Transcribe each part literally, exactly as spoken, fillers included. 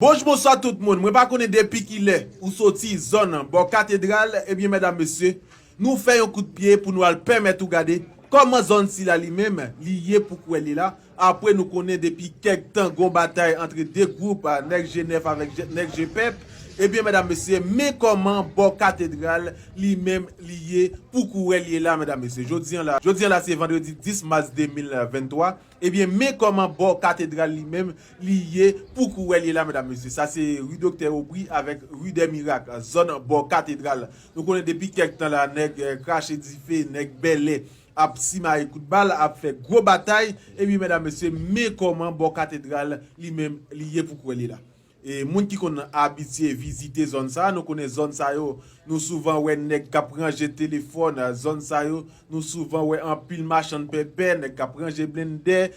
Bonjou, bonswa tout moun. Mwen pa konnen depi kilè ou soti zòn bò katedral, ebyen, medam, mesye, nou fè yon kout pye pou nou al pèmèt ou gade kòman zòn sila li menm li ye pou kwè li la. Apre nou konnen depi kèk tan gon batay antre de gwoup, a, nèg G nèf avèk je- nèg G pèp. Ebyen, medam, mesye, men kòman bò katedral li menm li ye pou kwè li ye la, medam, mesye. Jodi an la, jodi an la se vandredi dis mas de mil venntwa. Ebyen, men kòman bò katedral li menm li ye pou kwè li ye la, medam, mesye. Sa se ri Doktè Aubry avèk ri dè Mirak, zòn bò katedral. Nou konnen depi kèk tan la, nèg, eh, krache dife, nèg bèlè ap simaye kout bal, ap fè gwo batay. Ebyen, medam, mesye, men kòman bò katedral li menm li ye pou kwè li la. E moun ki konn abitye vizite zòn sa, nou konnen zòn sa yo, nou souvan wè nèg k ap ranje telefòn, zòn sa yo, nou souvan wè anpil machann pèpè, nèg k ap ranje blendè.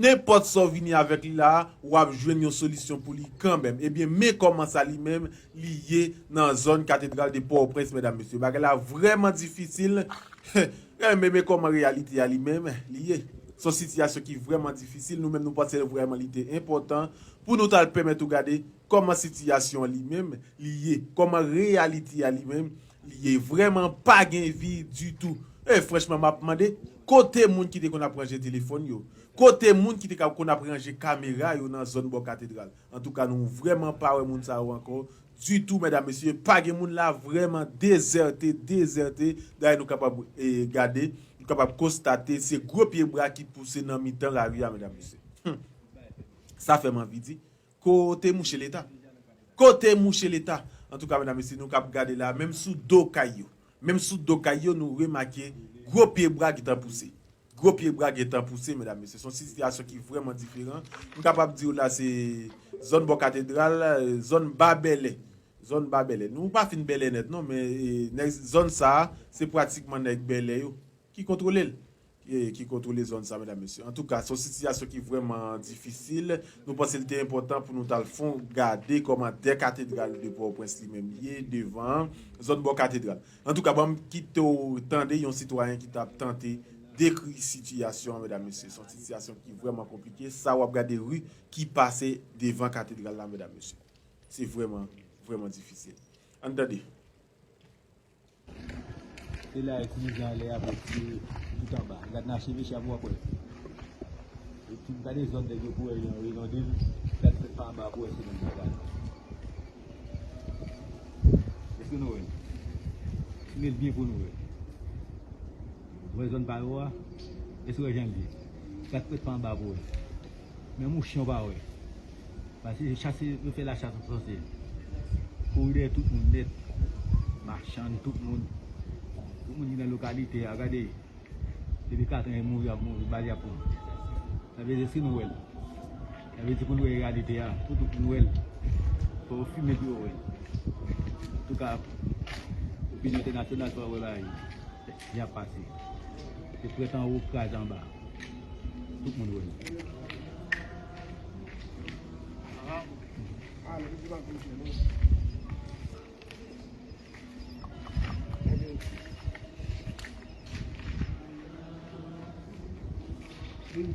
Nenpòt sa w vini avèk li la, w ap jwenn yon solisyon pou li kanmenm. Ebyen, men kòman sa li menm li ye nan zòn katedral de Pòtoprens, medam, mesye. Bagay la vrèman difisil. Men, men kòman reyalite a li menm li ye. Se yon sitiyasyon ki vrèman difisil. Nou menm, nou panse vrèman li te enpòtan pou nou t al pèmèt ou gade kòman sitiyasyon an li menm li ye, kòman reyalite a li menm li ye. Vrèman, pa gen vi ditou. E franchman, m ap mande, kote moun ki te konn ap ranje telefòn yo? Kote moun ki te ka konn ap ranje kamera yo nan zòn bò katedral? Antouka, nou vrèman pa wè moun sa yo ankò ditou, medam, mesye. Pa gen moun la, vrèman dezète, dezète. Dayè, nou kapab, e, gade, nou kapab konstate se gwo pye bwa ki pouse nan mitan lari a, medam, mesye. Hum. Sa fè m anvi di, kote mouche Leta? Kote mouche Leta? Antouka, medam, mesye, nou k ap gade la, menm sou do kay yo, menm sou do kay yo, nou remake gwo pye bwa gentan pouse. Gwo pye bwa gentan pouse, medam, mesye. Se yon sitiyasyon ki vrèman diferan. M kapab di w la, se zòn bò katedral, zòn ba bèlè. Zòn ba bèlè. Nou pa fin bèlè nèt, non, men, e, nèg, zòn sa a, se pratikman nèg bèlè yo ki kontwole l. E, ki kontwole zòn sa, medam, mesye. Antouka, se yon sitiyasyon ki vrèman difisil. Nou panse li te enpòtan pou nou t al fon gade kòman dè katedral de Pòtoprens li menm li ye devan zòn bò katedral. Antouka, ban m kite w tande yon sitwayen ki t ap tante dekri sitiyasyon an, medam, mesye. Se yon sitiyasyon ki vrèman konplike. Sa w ap gade ri ki pase devan katedral la, medam, mesye. Se vrèman, vrèman difisil. Ann tande. Se la e ti mize anlè a pou ti tout anba. Gad nan acheveche a pou w ap wè. E ti gade zòn nèg yo pou wè yon, yon de gad fèt pa anba pou wè se menm bagay. Èske nou wè l? Simen l byen pou nou wè. Wè zòn pa yo a? Èske w wè jan l ye? Gad fèt pa anba pou wè. Men mouche w pa wè. Paske chase, yo fè lachas an sòsye. Kouri dèyè tout moun nèt. Machann, tout moun. Tout moun ki nan lokalite a, gade. Depi katran e mouri, ap mouri, bal y ap pran. Sa vle di, si nou wè l. Sa vle di, pou nou wè reyalite a, pou tout moun wè l. Fò yo fimen pou yo wè l. Antouka, opinyon entènasyonal, fò yo wè bagay. Jan ap pase. Se frèt anwo, kraze anba. Tout moun wè l. Ale.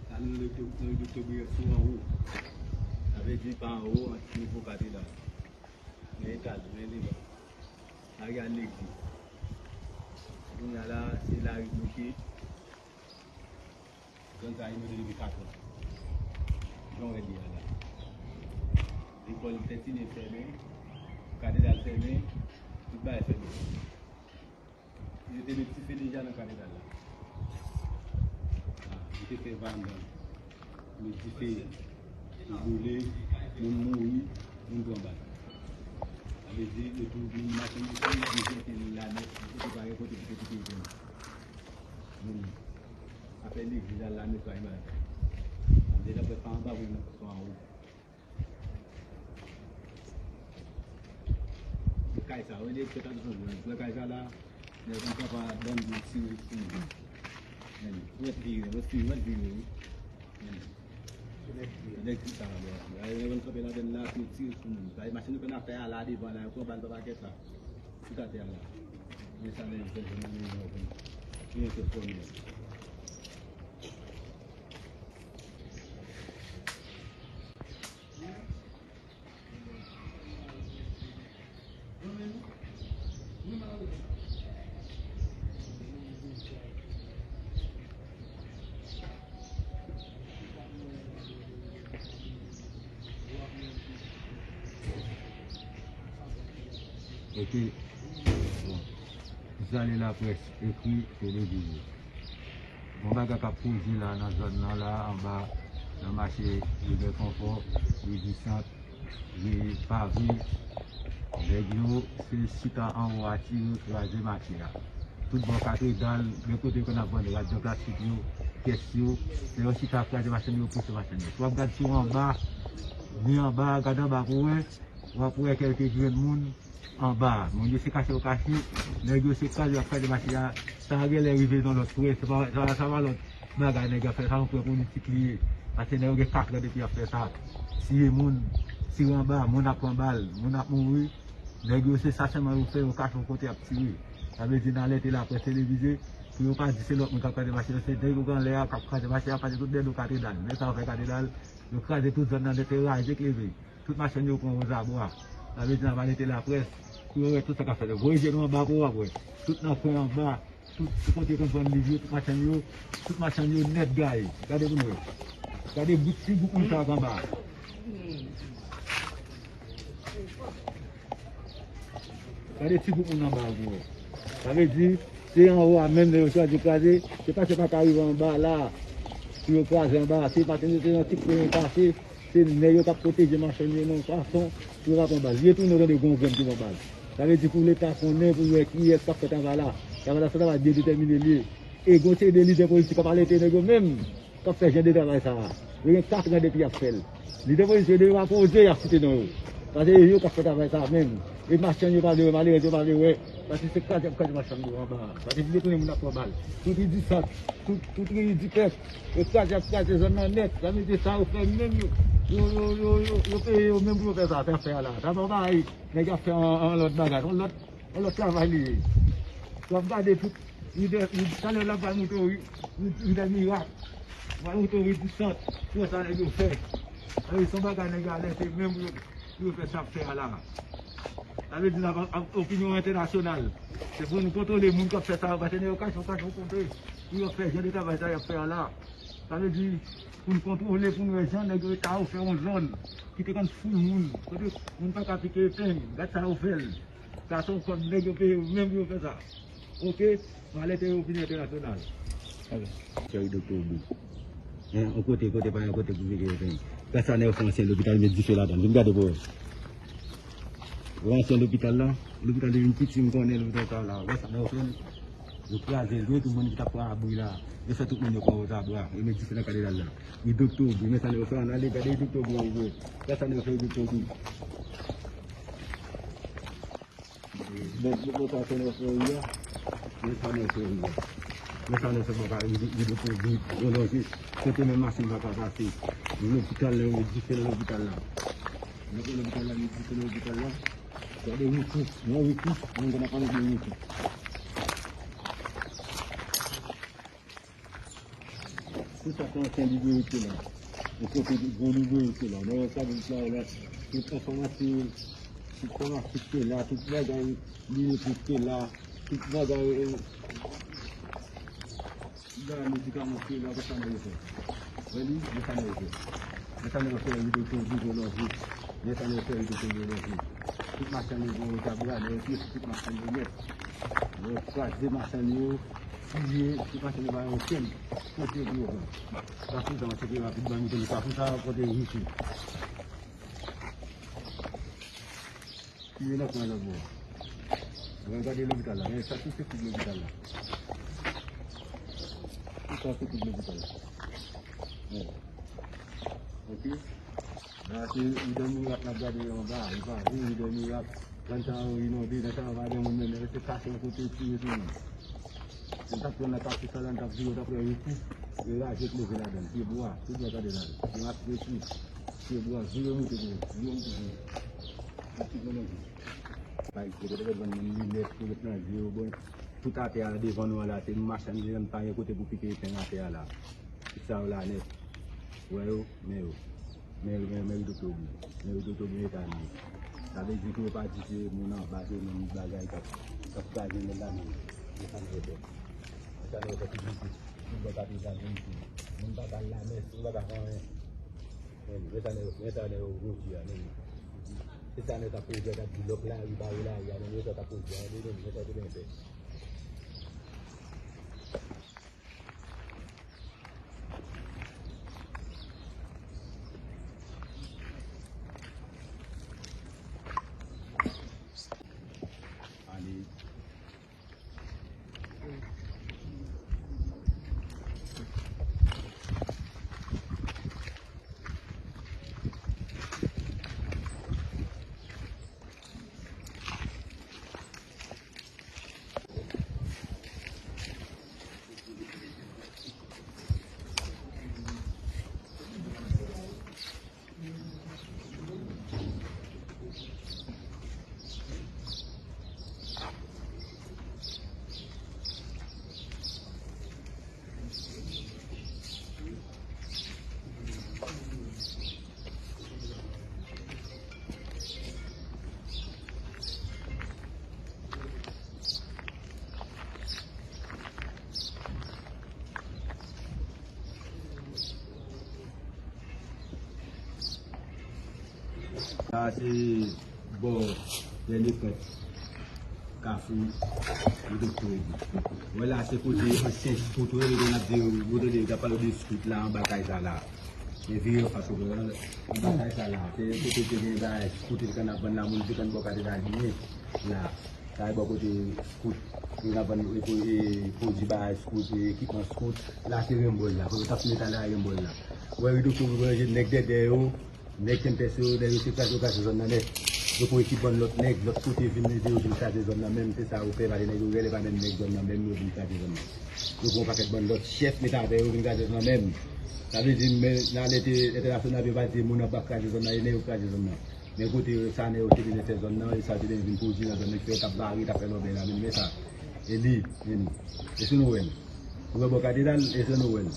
Sa nou nan doktè, nan doktè Briyè sou anwo. Sa vle di pa anwo, ant nivo katedral. Men etaj, men devan. Aryè legliz. Kounye a la, se lari bouke. Zòn sa inonde depi katran. Jan w wè li a la. Lekòl Sentinen fèmen, katedral fèmen, tout bagay fèmen. Yo te met dife deja nan katedral la. Ah, yo te fè va anndan. Met dife, yo boule, moun mouri, moun pran bal. Sa vle di, yo tou vin mache, yo tou vin jete moun la nèt, yo tou pa gen kote pou te kite yo. Moun afè legliz la, la netwaye bagay. Deja fè pa anba pou nan anwo. Sa, wè, de tèt ap zonzon, wè kay sa la, nèg konn papa ban m tire sou moun. Men, wè vire, wè vire, wè vire, wi. Men, nèg ki sa la, wè, nèg konn kanpe ladann la, pou yo tire sou moun. Sa, machin nou konn ap fè a la devan la, yo pran bal pa pakèt la. Tout atè a la. Men sa, nèg yo fè nan men yo, men yo fè fòmè. Ok. Bon. Zale laprès, ekri, televizyon. Gon bagay k ap koze la nan zòn nan la, anba, nan mache Rivè Konfò, Redi Sant, ri Pave. Nèg yo se chita anwo a tire, kraze mache a. Tout bò katedral, gen kote yo konn ap vann radyo plastik yo, pyès yo, lè yo chita ap kraze machann yo, pouse machann yo. Si w ap gad sou anba, ni anba, gad anba pou w wè, w ap wè kèlke grenn moun anba. Moun yo se kache yo kache, nèg yo se kraze y ap kraze mache a. Sa a genlè rive nan lòt frè, se pa, sa, sa pa lòt bagay nèg yo ap fè, sa yon frè politik li ye. Paske nèg yo gen katran depi y ap fè sa. Tiye moun, tire anba, moun ap pran bal, moun ap mouri. Nèg yo se sa sèlman yo fè, yo kache yon kote y ap tire. Sa vle di n alète laprès televize, pou yo pa di se lòt moun k ap kraze mache yo, se nèg yo k anlè a k ap kraze mache a, pase tout dèyè do katedral. Men sa yo fè katedral, yo kraze tout zòn nan nèt, te raje k leve. Tout machann yo pran wozabwa. Sa vle di n ap alète laprès pou yo wè tout sa k ap fèt. Voye je nou anba pou w ap wè. Tout nan kwen anba, tout, tout kote yo konn vann liv yo, tout machann yo, tout machann yo nèt gaye. Gade pou n wè. Gade bout ti bout moun sa k anba. Gade ti bout moun anba a pou wè. Sa vle di, se anwo a menm lè yo chwazi kraze, se pa se pa ka rive anba la, pou yo kraze anba, se pa se se yon ti kwen yo pase, se nèg yo k ap pwoteje machann yo nan yon fason pou yo pa pran bal. Li retounen yo tande gon grenn ki pran bal. Sa vle di pou Leta konnen, pou yo wè kiyès k ap fè travay la. Travay la, se travay byen detèmine li ye. E gon seri de lidè politik k ap alète nèg yo menm k ap fè jan de travay sa a. Yo gen katran depi y ap fè l. Lidè politik yo depi yo pa poze, y ap site non yo. Paske e yo k ap fè travay sa a menm. E machann yo pa vle wè, malerèz yo pa vle wè. Paske se kraze y ap kraze machann yo anba a. Paske si yo tounen moun ap pran bal. Tout ri di sant, tout, tout ri di pèp. Yo kraze y ap kraze zòn nan nèt. Sa vle di sa yo fè menm yo. Yo, yo, yo, yo, yo peye yo menm pou yo fè sa, fè afè a la. Sa pa bagay nèg ap fè an, an lòt bagay. An lòt, an lòt travay li ye. W ap gade tout Ri de, ri, talè l ap pral monte ri, ri, ri dè mirak. Pral monte ri di sant. Pou wè sa nèg yo fè. Sa vle di se yon bagay nèg yo alète menm pou yo, pou yo fè sa ap fè a la. Sa vle di n ap, ap opinyon entènasyonal. Se pou nou kontwole moun k ap fè sa yo, paske nèg yo kache, yo kache yon kote. Pou yo fè jan de travay sa y ap fè a la. Sa vle di, pou n kontwole, pou n wè jan nèg yo ta ofè yon zòn ki te konn foul moun. Kote moun pa ka pike epeng, gad sa yo fè l. Sa se yon kòb nèg yo peye yo menm pou yo fè sa. Oke? Nou alète yo vin entènasyonal. Cheri Doktè Obi. Hein, yon kote, kote pa yon kote pou vire yo vin. Gad sa nèg yo fè ansyen lopital, met dife ladan l. Vin gade pou wè. Wè ansyen lopital la. Lopital li vin piti, m konnen lopital sa la. Wè sa nèg yo fè l. Yo kraze l, yo tout moun ki t ap pran abri la. Yo fè tout moun yo pran wozabwa. Yo met dife nan katedral la. Ri Doktè Obi, men sa nèg yo fè an ale, gade Ri Doktè Obi an vre. Gad sa nèg yo fè Ri Doktè Obi. Men, men, men sa nèg yo fè ri a. Men sa nèg yo fè ri a. Men sa nèg yo fè baka, Ri Doktè Obi, yon danje. Kote menm machin pa ka pase. Lopital la, yo met dife nan lopital la. Yo met lopital la, yo met dife nan lopital la. Gade Woutou, yon grenn ap pale de Woutou. Tout sa se ansyen libreri ki te la. Yon kote gwo libreri ki te la. Nan yon kabin sa la, tout enfòmasyon, tout enfòmasyon ki te la, tout bagay libreri ki te la, tout bagay, eh, Bagay medikaman ki la, gad sa nèg yo fè. Wè li, men sa nèg yo fè. Men sa nèg yo fè, li te tou vin nan vi. Men sa nèg yo fè, li te tou vin nan vi. Tout machann yo pran wozabwa, nèg yo tiye sou tout machann yo nèt. Nèg yo kraze machann yo, tiye, tout machann yo pa gen okenn kote pou yo pran. Kafou sa, se te rapid, ban nou konn Kafou sa, kote Woutou. Ki nan kwen lòt bò. Mwen gade lopital la, men sa tout se kout lopital la. Tout sa se kout lopital la. Bon. Oke. La se Ri dè Mirak n ap gade anba, e pa vre Ri dè Mirak. Zòn sa yo inonde, nan sa yo pa gen moun menm, men se kache yon kote tire sou moun. Moun t ap pran nan kache sa la, n t ap vire, t ap pran yon kou, e raje t leve ladan l. Pye bwa, tout bò gade la. Gen mache de kou, pye bwa, vire moute pou yo, vire moute pou yo. Tout moun nan kou. Bay, yo te vann moun linèt pou met nan je yo, bon. Tout atè a devan nou an la, se machann li menm pa gen kote pou pike epeng atè a la. Tout sa yo la nèt. Ou wè yo, men yo. Men, men, men Rido Tobi. Men Rido Tobi eta li ye. Sa vle di pou yo pa di se moun anba, se menm bagay k ap, k ap kraze men la menm. Men sa nou fè. Men sa nou fè tout vizit. Tout bò katedral vin tou. Moun pa ka al lamès, moun pa ka fè anyen. Men, men sa nèg, men sa nèg yo jodi a, men. Se sa nèg k ap poze a, k ap di lòk lari pa wo lari a, men, men sa k ap poze a, men, men sa te gen fè. Sa se bò Lè Lefrèt, Kafou Rido Tobi. Wè la, se kote ansyen skout yo rele, n ap di yo, yo tande yo t ap pale de skout la, anba kay sa la. Men vire fas ou wè, anba kay sa la. Se kote te gen bagay skout, te konn ap vann la, moun te konn bò katedral vini la. Sa e bò kote skout, yo t ap vann, e, e, pwodui bagay skout, e, ekipman skout. La se Rembòl la, kote yo t ap fè metal la, Rembòl la. Wè Rido Tobi, wè nèg dèdè yo, Nèg Kempès yo, lè yo te kraze, yo kraze zòn nan nèt. Yo pran ekip bann lòt nèg, lòt kote vin ede yo vin kraze zòn nan menm. Se sa yo fè, pale nèg yo rele pa menm nèg zòn nan menm, yo vin kraze zòn nan. Yo pran yon pakèt bann lòt chèf, met avè yo vin kraze zòn nan menm. Sa vle di, men, nan lè te entènasyonal, yo pa di moun anba kraze zòn nan, e nèg yo kraze zòn nan. Men kote sa nèg yo te vin fè zòn nan, e sa yo te vin pwodui nan zòn nan, ki fè yo t ap vare, t ap fè lòbèy la, men, men sa. E li, men li. E se nou wè l. Ou wè bò katedral, e se nou wè l.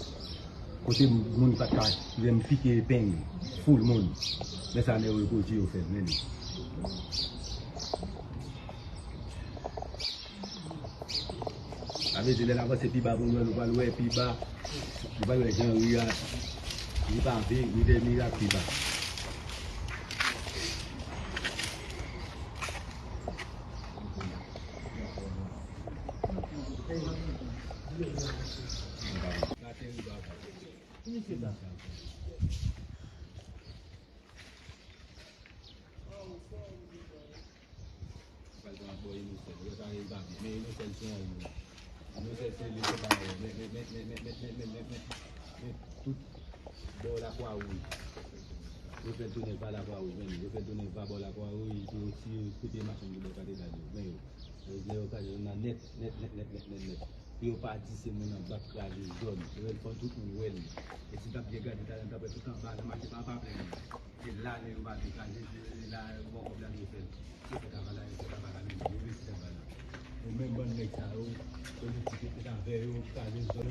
Kote moun pa ka menm pike epeng, foul moun. Men sa nèg yo pwodui yo fè, men li. Sa vle di lè n avanse pi ba pou nou wè, nou pral wè pi ba, nou pral wè jan ri a, ri pave, ri de mirak pi ba. Pral pran bò Inosèl. Yo ta rive pa vit. Men Inosèl se anyen. Inosèl se li se pa anyen. Men, men, men, men tout bò Lakwa Wouj. Yo fè l tounen va Lakwa Wouj, men yo fè l tounen va bò Lakwa Wouj, pou yo tire, kote machann ki bò katedral yo. Men yo, yo, yo kraze zòn nan nèt, nèt, nèt. Pou yo pa di se moun anba k kraze zòn. Yo fè l fò tout moun wè l. E si n t ap byen gade talè, n t ap wè tout anba nan mache pa, pa plen. Se la nèg yo pa vle kraze, se la yo pran kòb la yo fè l. Yo fè travay la, yo fè travay la, men yo resi travay la. Yo menm bann nèg sa yo, politik yo te avè yo, kraze zòn.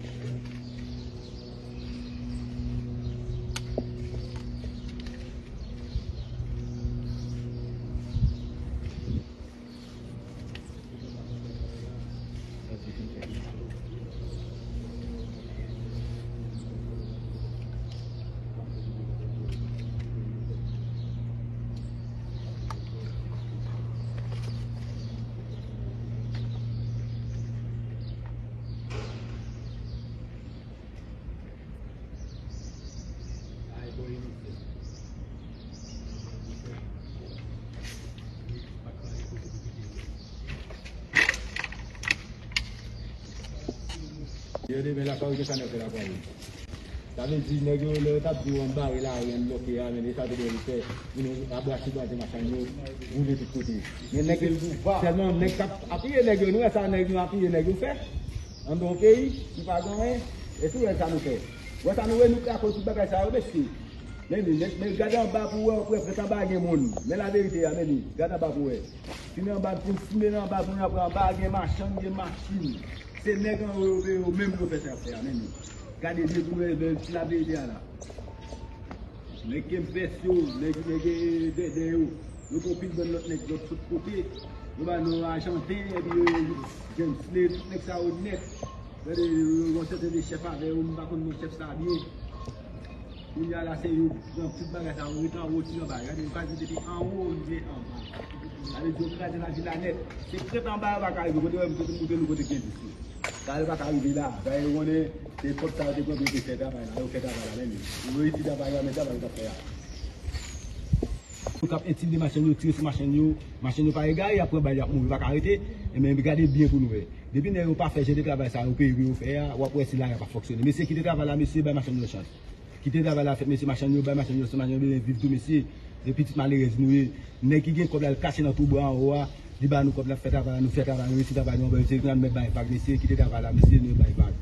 Yo demen Lakwa Wouj, sa nèg fè Lakwa Wouj. Sa vle di, nèg yo, lè yo t ap di w ann bare lari, ann bloke a, men e sa yo te dwe fè, vin abrase bwazen machann yo, boule tout kote. Men nèg yo, sèlman nèg k ap apiye nèg yo, nou wè sa nèg nou apiye nèg yo fè? Anndan yon peyi, nou pa gen anyen, e tou wè sa nou fè. Wè sa nou wè, nou pran akoz tout bagay sa yo, mesye. Men, men, men gade anba pou wè, pou wè, prèt anba gen moun. Men laverite a, men li, gade anba pou wè. Fimen anba, pou fimen anba, pou nou apre anba, gen machann, gen machin. Se nèg anwo yo, yo menm yo fè sa y ap fè a, men li. Gade byen pou wè, men ti laverite a la. Nèg Kempès yo, nèg, nèg, eh, Dèdè yo. Yo pran pil bann lòt nèg, lòt sot kote. Yo ba nou Ajanten, epi yo, James Lay, tout nèg sa yo nèt. Gade, yo, yo, yon sèten de chèf avè yo, m pa konn non chèf sa byen. Kounye a la, se yo pran tout bagay sa yo, rete anwo, tire anba. Gade, yo ka di depi anwo, rive anba. Sa vle di, yo kraze lavil la nèt. Se prèt anba, yo pa ka rive. Kote wè, m kote, m kote nou kote gen dis yo. Sa yo pa ka rive la. Sa yo konnen, se pòt sa yo te pran pou yo te fè travay la. Yo fè travay la, men yo. Yo reyisi travay la, men travay yo t ap fè a. Moun k ap entimide machann yo, tire sou machann yo, machann yo pa egare, y ap pran bal, y ap mouri, yo pa ka rete. Ebyen, gade byen pou nou wè. Depi nèg yo pa fè jan de travay sa yo, peyi pou yo fè a, w ap wè si lari a p ap fonksyone. Mesye, kite travay la, mesye, bay machann yo chans. Kite travay la fèt, mesye, machann yo, bay machann yo chans, machann yo bezwen viv tou, mesye. Se pitit malerèz nou ye. Nèg ki gen kòb la, l kache nan twou bwa anwo a, li ba nou kòb la, fè travay la, nou fè travay, nou reyisi travay nou anba, mesye, nou mèt bay vag, mesye, kite travay la, mesye, nou bay vag.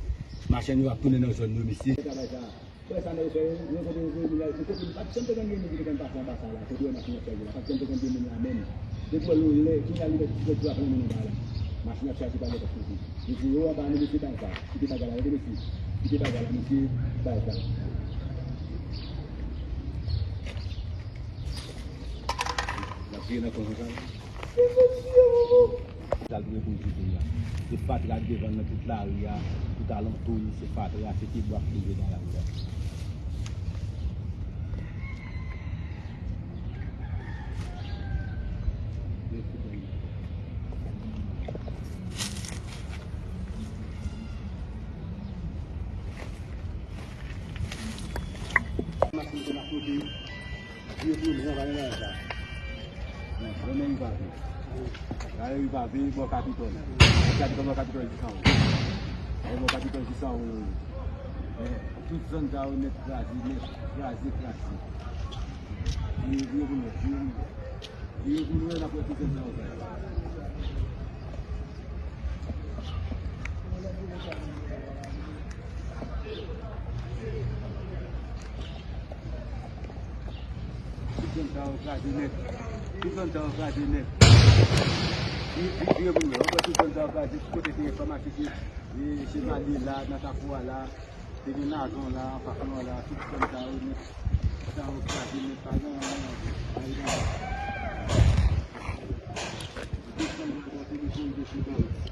Machann yo ap tounen nan zòn yo, mesye. Wè sa nèg yo fè yo, yo kote yo voye moun la, se kote pa t janm te konn gen moun ki te konn pase anba sa la, kote wè machin ap chaje la, pa t janm te konn gen moun la menm. Depi wè l yon lè, kounye a li mèt ti pèdi ap renmen anba la. Machin ap chaje pa lè kòk soti. Mesye, yo anba nou, mesye, bay vag. Kite bagay la, rete mesye. Kite bagay la, mesye, bay vag. L ap vire nan kòman sa la. Sa l dwe pou l kite a. Se fatra k devan l nan tout lari a, tout alantou l, se fatra, se pyebwa k leve nan lari a. Mache, mache, mache. Vire tounen, anba nan bagay sa. Bon, bon, men ripave. Gade ripave, bò Kapitòl. Bò Kapitòl, bò Kapitòl jis anwo. Gade bò Kapitòl jis anwo yo ye. Men, tout zòn sa yo nèt kraze, nèt kraze, kraze. Vire, vire pou nou, vire pou nou. Vire pou nou, n ap wè tout zòn sa yo fè. Tout zòn sa yo kraze nèt. Tout zòn sa yo kraze nèt. Vi-, vi-, vire pou nou wè. W ap wè tout zòn sa yo kraze. Tout kote te gen famasi, se, e, Chevalier la, nan Kafou a la. Te gen Nazon la, Anfas Nò la, tout zòn sa yo nèt. Sa yo kraze nèt, pa gen anyen ankò. Pa gen anyen. Tout zòn sa yo kraze nèt, yo rive sou Pòtoprens.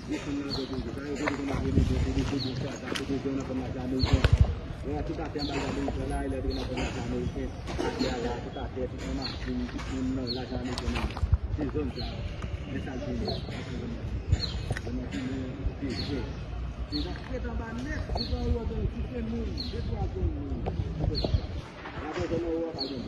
Desann nan zòn yo, sa yo kote kòmanse desann, se desann de sa, sa kote zòn nan kòmanse ameriken. Lè a tout atè anba ameriken la, e lè yo nan kòmanse ameriken, atè a la, tout atè, tout nan machin, tout moun nan lajan ameriken nan. Se zòn sa. Men sa l genyen. Zòn nan tounen, tounen, tounen. Se nan tèt anba nèt, ou pran ou andan, kite moun, de twa zòn moun. Lajan zòn nan ou a pa gen.